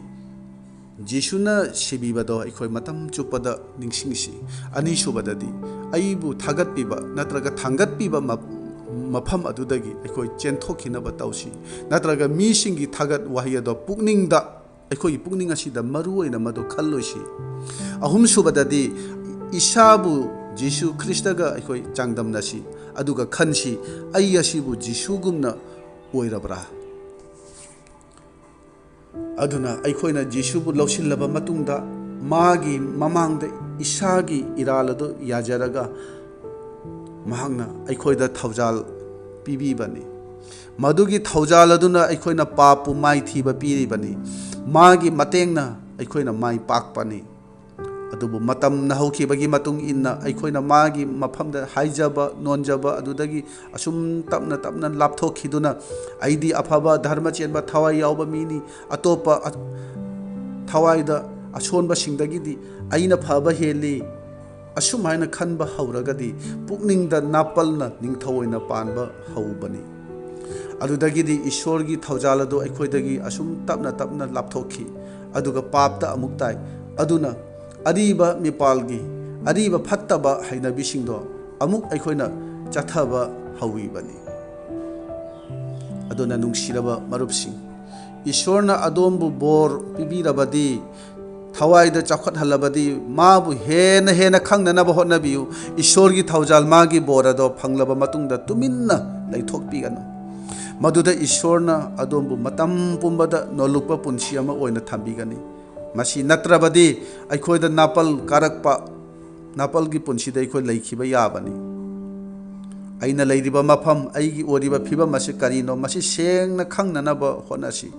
ꯖꯤꯁꯨꯅ ꯁꯤꯕꯤꯕꯗꯣ ꯑꯩꯈꯣꯏ ꯃꯇꯝ ꯆꯨꯞꯄꯗ ꯅꯤꯡꯁꯤꯡꯁꯤ꯫ ꯑꯅꯤꯁꯨꯕꯗꯗꯤ ꯑꯩꯕꯨ ꯊꯥꯒꯠꯄꯤꯕ ꯅꯠꯇ꯭ꯔꯒ ꯊꯥꯡꯒꯠꯄꯤꯕ ꯃ-, ꯃꯐꯝ ꯑꯗꯨꯗꯒꯤ ꯑꯩꯈꯣꯏ ꯆꯦꯟꯊꯣꯛꯈꯤꯅꯕ ꯇꯧꯁꯤ꯫ ꯅꯠꯇ꯭ꯔꯒ ꯃꯤꯁꯤꯡꯒꯤ ꯊꯥꯒꯠ ꯋꯥꯍꯩ ꯑꯗꯣ ꯄꯨꯛꯅꯤꯡꯗ, ꯑꯩꯈꯣꯏꯒꯤ ꯄꯨꯛꯅꯤꯡ ꯑꯁꯤꯗ ꯃꯔꯨ ꯑꯣꯏꯅ ꯃꯗꯨ ꯈꯜꯂꯣꯏꯁꯤ꯫ ꯑꯍꯨꯝꯁꯨꯕꯗꯗꯤ, ꯏꯁꯥꯕꯨ ꯖꯤꯁꯨ ꯈ꯭ꯔꯤꯁꯇꯒ ꯑꯩꯈꯣꯏ ꯆꯥꯡꯗꯝꯅꯁꯤ, ꯑꯗꯨꯒ ꯈꯟꯁꯤ, "ꯑꯩ ꯑꯁꯤꯕꯨ ꯖꯤꯁꯨꯒꯨꯝꯅ ꯑꯣꯏꯔꯕ꯭ꯔꯥ?" ꯑꯗꯨꯅ ꯑꯩꯈꯣꯏꯅ ꯖꯤꯁꯨꯕꯨ ꯂꯧꯁꯤꯜꯂꯕ ꯃꯇꯨꯡꯗ, ꯃꯥꯒꯤ ꯃꯃꯥꯡꯗ ꯏꯁꯥꯒꯤ ꯏꯔꯥꯜ ꯑꯗꯨ ꯌꯥꯖꯔꯒ, ꯃꯍꯥꯛꯅ ꯑꯩꯈꯣꯏꯗ ꯊꯧꯖꯥꯜ ꯄꯤꯕꯤꯕꯅꯤ꯫ ꯃꯗꯨꯒꯤ ꯊꯧꯖꯥꯜ ꯑꯗꯨꯅ ꯑꯩꯈꯣꯏꯅ ꯄꯥꯞꯄꯨ ꯃꯥꯏꯊꯤꯕ ꯄꯤꯔꯤꯕꯅꯤ꯫ ꯃꯥꯒꯤ ꯃꯇꯦꯡꯅ ꯑꯩꯈꯣꯏꯅ ꯃꯥꯏ ꯄꯥꯛꯄꯅꯤ꯫ ꯑꯗꯨꯕꯨ ꯃꯇꯝꯅ ꯍꯧꯈꯤꯕꯒꯤ ꯃꯇꯨꯡ ꯏꯟꯅ ꯑꯩꯈꯣꯏꯅ ꯃꯥꯒꯤ ꯃꯐꯝꯗ ꯍꯥꯏꯖꯕ ꯅꯣꯟꯖꯕ ꯑꯗꯨꯗꯒꯤ ꯑꯁꯨꯝ ꯇꯞꯅ ꯇꯞꯅ ꯂꯥꯞꯊꯣꯛꯈꯤꯗꯨꯅ, "ꯑꯩꯗꯤ ꯑꯐꯕ, ꯙꯔꯃ ꯆꯦꯟꯕ, ꯊꯋꯥꯏ ꯌꯥꯎꯕ ꯃꯤꯅꯤ, ꯑꯇꯣꯞꯄ ꯑ-, ꯊꯋꯥꯏꯗ ꯑꯁꯣꯟꯕꯁꯤꯡꯗꯒꯤꯗꯤ ꯑꯩꯅ ꯐꯕ ꯍꯦꯜꯂꯤ", ꯑꯁꯨꯝ ꯍꯥꯏꯅ ꯈꯟꯕ ꯍꯧꯔꯒꯗꯤ, ꯄꯨꯛꯅꯤꯡꯗ ꯅꯥꯄꯜꯅ ꯅꯤꯡꯊꯧ ꯑꯣꯏꯅ ꯄꯥꯟꯕ ꯍꯧꯕꯅꯤ꯫ ꯑꯗꯨꯗꯒꯤꯗꯤ ꯏꯁꯣꯔꯒꯤ ꯊꯧꯖꯥꯜ ꯑꯗꯨ ꯑꯩꯈꯣꯏꯗꯒꯤ ꯑꯁꯨꯝ ꯇꯞꯅ ꯇꯞꯅ ꯂꯥꯞꯊꯣꯛꯈꯤ, ꯑꯗꯨꯒ ꯄꯥꯞꯇ ꯑꯃꯨꯛ ꯇꯥꯏ꯫ ꯑꯗꯨꯅ ꯑꯔꯤꯕ ꯃꯤꯄꯥꯜꯒꯤ ꯑꯔꯤꯕ ꯐꯠꯇꯕ ꯍꯩꯅꯕꯤꯁꯤꯡꯗꯣ ꯑꯃꯨꯛ ꯑꯩꯈꯣꯏꯅ ꯆꯠꯊꯕ ꯍꯧꯏꯕꯅꯤ꯫ ꯑꯗꯨꯅ ꯅꯨꯡꯁꯤꯔꯕ ꯃꯔꯨꯞꯁꯤꯡ, ꯏꯁꯣꯔꯅ ꯑꯗꯣꯝꯕꯨ ꯕꯣꯔ ꯄꯤꯕꯤꯔꯕꯗꯤ, ꯊꯋꯥꯏꯗ ꯆꯥꯎꯈꯠꯍꯜꯂꯕꯗꯤ, ꯃꯥꯕꯨ ꯍꯦꯟꯅ ꯍꯦꯟꯅ ꯈꯪꯅꯅꯕ ꯍꯣꯠꯅꯕꯤꯌꯨ꯫ ꯏꯁꯣꯔꯒꯤ ꯊꯧꯖꯥꯜ, ꯃꯥꯒꯤ ꯕꯣꯔ ꯑꯗꯣ ꯐꯪꯂꯕ ꯃꯇꯨꯡꯗ ꯇꯨꯃꯤꯟꯅ ꯂꯩꯊꯣꯛꯄꯤꯒꯅꯨ꯫ ꯃꯗꯨꯗ ꯏꯁꯣꯔꯅ ꯑꯗꯣꯝꯕꯨ ꯃꯇꯝ ꯄꯨꯝꯕꯗ ꯅꯣꯜꯂꯨꯛꯄ ꯄꯨꯟꯁꯤ ꯑꯃ ꯑꯣꯏꯅ ꯊꯝꯕꯤꯒꯅꯤ꯫ ꯃꯁꯤ ꯅꯠꯇ꯭ꯔꯕꯗꯤ ꯑꯩꯈꯣꯏꯗ ꯅꯥꯄꯜ ꯀꯥꯔꯛꯄ, ꯅꯥꯄꯜꯒꯤ ꯄꯨꯟꯁꯤꯗ ꯑꯩꯈꯣꯏ ꯂꯩꯈꯤꯕ ꯌꯥꯕꯅꯤ꯫ ꯑꯩꯅ ꯂꯩꯔꯤꯕ ꯃꯐꯝ, ꯑꯩꯒꯤ ꯑꯣꯏꯔꯤꯕ ꯐꯤꯕꯝ ꯑꯁꯤ ꯀꯔꯤꯅꯣ, ꯃꯁꯤ ꯁꯦꯡꯅ ꯈꯪꯅꯅꯕ ꯍꯣꯠꯅꯁꯤ꯫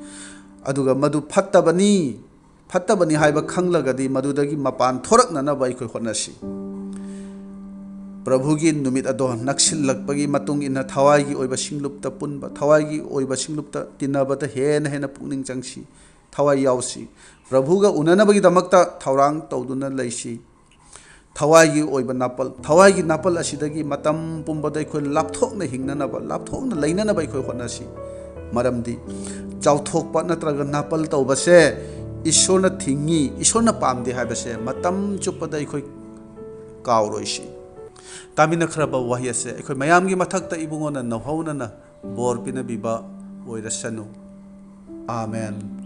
ꯑꯗꯨꯒ ꯃꯗꯨ ꯐꯠꯇꯕꯅꯤ, ꯐꯠꯇꯕꯅꯤ ꯍꯥꯏꯕ ꯈꯪꯂꯒꯗꯤ ꯃꯗꯨꯗꯒꯤ ꯃꯄꯥꯟ ꯊꯣꯔꯛꯅꯅꯕ ꯑꯩꯈꯣꯏ ꯍꯣꯠꯅꯁꯤ꯫ ꯄ꯭ꯔꯚꯨꯒꯤ ꯅꯨꯃꯤꯠ ꯑꯗꯣ ꯅꯛꯁꯤꯜꯂꯛꯄꯒꯤ ꯃꯇꯨꯡ ꯏꯟꯅ ꯊꯋꯥꯏꯒꯤ ꯑꯣꯏꯕ ꯁꯤꯡꯂꯨꯞꯇ ꯄꯨꯟꯕ, ꯊꯋꯥꯏꯒꯤ ꯑꯣꯏꯕ ꯁꯤꯡꯂꯨꯞꯇ ꯇꯤꯟꯅꯕꯗ ꯍꯦꯟꯅ ꯍꯦꯟꯅ ꯄꯨꯛꯅꯤꯡ ꯆꯪꯁꯤ, ꯊꯋꯥꯏ ꯌꯥꯎꯁꯤ꯫ ꯄ꯭ꯔꯚꯨꯒ ꯎꯅꯅꯕꯒꯤꯗꯃꯛꯇ ꯊꯧꯔꯥꯡ ꯇꯧꯗꯨꯅ ꯂꯩꯁꯤ꯫ ꯊꯋꯥꯏꯒꯤ ꯑꯣꯏꯕ ꯅꯥꯄꯜ, ꯊꯋꯥꯏꯒꯤ ꯅꯥꯄꯜ ꯑꯁꯤꯗꯒꯤ ꯃꯇꯝ ꯄꯨꯝꯕꯗ ꯑꯩꯈꯣꯏ ꯂꯥꯞꯊꯣꯛꯅ ꯍꯤꯡꯅꯅꯕ, ꯂꯥꯞꯊꯣꯛꯅ ꯂꯩꯅꯅꯕ ꯑꯩꯈꯣꯏ ꯍꯣꯠꯅꯁꯤ꯫ ꯃꯔꯝꯗꯤ ꯆꯥꯎꯊꯣꯛꯄ ꯅꯠꯇ꯭ꯔꯒ ꯅꯥꯄꯜ ꯇꯧꯕꯁꯦ ꯏꯁꯣꯔꯅ ꯊꯤꯡꯉꯤ, ꯏꯁꯣꯔꯅ ꯄꯥꯝꯗꯦ ꯍꯥꯏꯕꯁꯦ ꯃꯇꯝ ꯆꯨꯞꯄꯗ ꯑꯩꯈꯣꯏ ꯀꯥꯎꯔꯣꯏꯁꯤ꯫ ꯇꯥꯃꯤꯟꯅꯈ꯭ꯔꯕ ꯋꯥꯍꯩ ꯑꯁꯦ ꯑꯩꯈꯣꯏ ꯃꯌꯥꯝꯒꯤ ꯃꯊꯛꯇ ꯏꯕꯨꯡꯉꯣꯅ ꯅꯧꯍꯧꯅꯅ ꯕꯣꯔ ꯄꯤꯅꯕꯤꯕ ꯑꯣꯏꯔꯁꯅꯨ꯫ ꯑꯥꯃꯦꯟ꯫